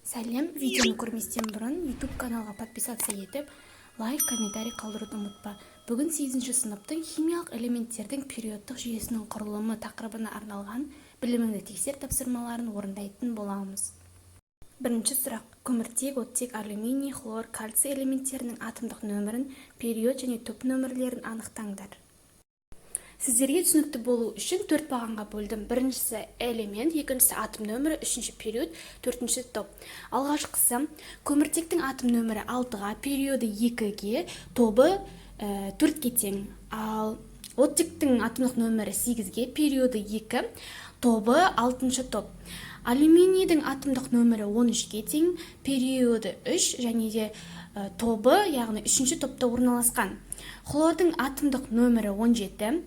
Сәлем! Видеоны көрместен бұрын YouTube каналға подписаться етіп, лайк, комментарий қалдыруды ұмытпа. Бүгін 8 сыныптың химиялық элементтердің периодтық жүйесінің құрылымы тақырыбына арналған «Біліміңді тексер» тапсырмаларын орындайтын боламыз. Бірінші сұрақ: көміртек, оттек, алюминий, хлор, кальций элементтерінің атомдық нөмірін, период және топ нөмірлерін анықтаңдар. Сіздерге түсінікті болу үшін төрт бағанға бөлдім: біріншісі – элемент, екіншісі – атом нөмірі, үшінші – период, төртінші – топ. Алғашқысы: көміртектің атом нөмірі алтыға, периоды екіге, тобы төртке тең. Ал оттектің атомдық нөмірі сегізге, периоды екі, тобы алтыншы топ. Алюминийдің атомдық нөмірі 13-ке тең, периоды үш және де тобы, яғни үшінші топта орналасқан. Хлордың атомдық нөмірі 17,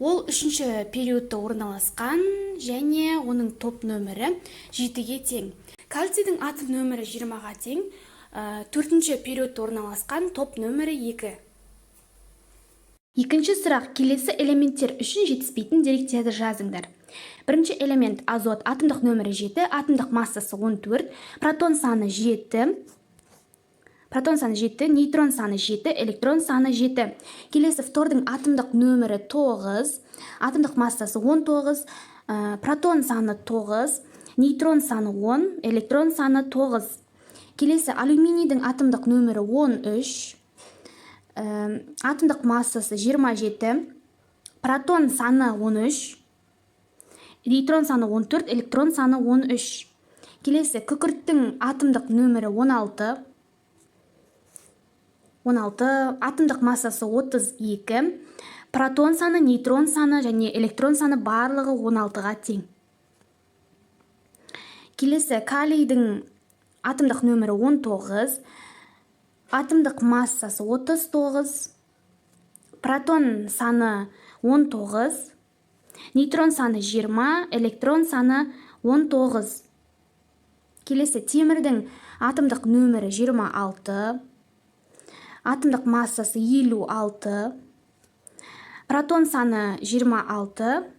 ол үшінші периодта орналасқан және оның топ нөмірі жетіге тең. Кальцийдің атом нөмірі 20-ға тең, төртінші периодта орналасқан, топ нөмірі екі. Екінші сұрақ: келесі элементтер үшін жетіспейтін деректерді жазыңдар. Бірінші элемент – азот, атомдық нөмірі 7, атомдық массасы 14, протон саны 7, протон саны 7, нейтрон саны 7, электрон саны 7. Келесі фтордың атомдық нөмірі 9, атомдық массасы 19, протон саны 9, нейтрон саны 10, электрон саны 9. Келесі алюминийдің атомдық нөмірі 13, атомдық массасы 27, протон саны 13, нейтрон саны 14, электрон саны 13. Келесі күкірттің атомдық нөмірі 16, 16, атомдық массасы 32, протон саны, нейтрон саны және электрон саны барлығы 16-ға тең. Келесі калийдің атомдық нөмірі 19, атомдық массасы 39, протон саны 19, нейтрон саны 20, электрон саны 19. Келесі темірдің атомдық нөмірі 26, атомдық массасы 56, протон саны 26,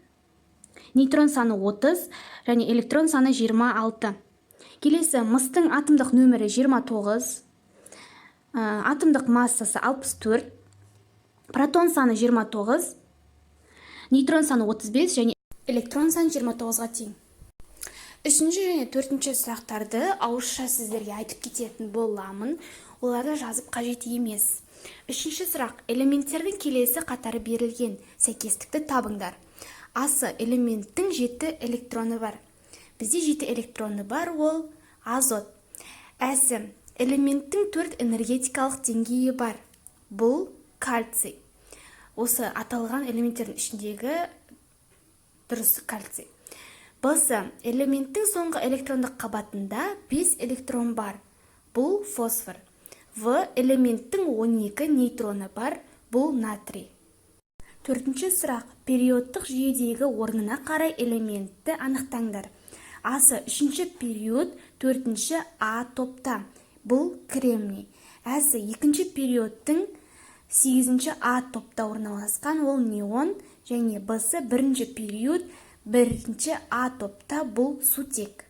нейтрон саны 30 және электрон саны 26. Келесі мыстың атомдық нөмірі 29, атомдық массасы 64, протон саны 29, нейтрон саны 35 және электрон саны 29-ға тең. Үшінші және төртінші сұрақтарды ауызша сіздерге айтып кететін боламын, оларды жазып қажет емес. Үшінші сұрақ: элементтердің келесі қатары берілген, сәйкестікті табыңдар. Асы: элементтің жеті электроны бар. Бізде жеті электроны бар, ол азот. Әсі: элементтің төрт энергетикалық деңгейі бар. Бұл кальций. Осы аталған элементтердің ішіндегі дұрыс кальций. Бсы: элементтің соңғы электрондық қабатында 5 электрон бар. Бұл фосфор. В: элементтің 12 нейтроны бар. Бұл натрий. Төртінші сұрақ: периодтық жүйедегі орнына қарай элементті анықтаңдар. Асы: үшінші период, төртінші а топта. Бұл кремний. Әсі: екінші периодтың сегізінші а топта орналасқан, ол неон. Және бсы: бірінші период, бірінші а топта. Бұл сутек.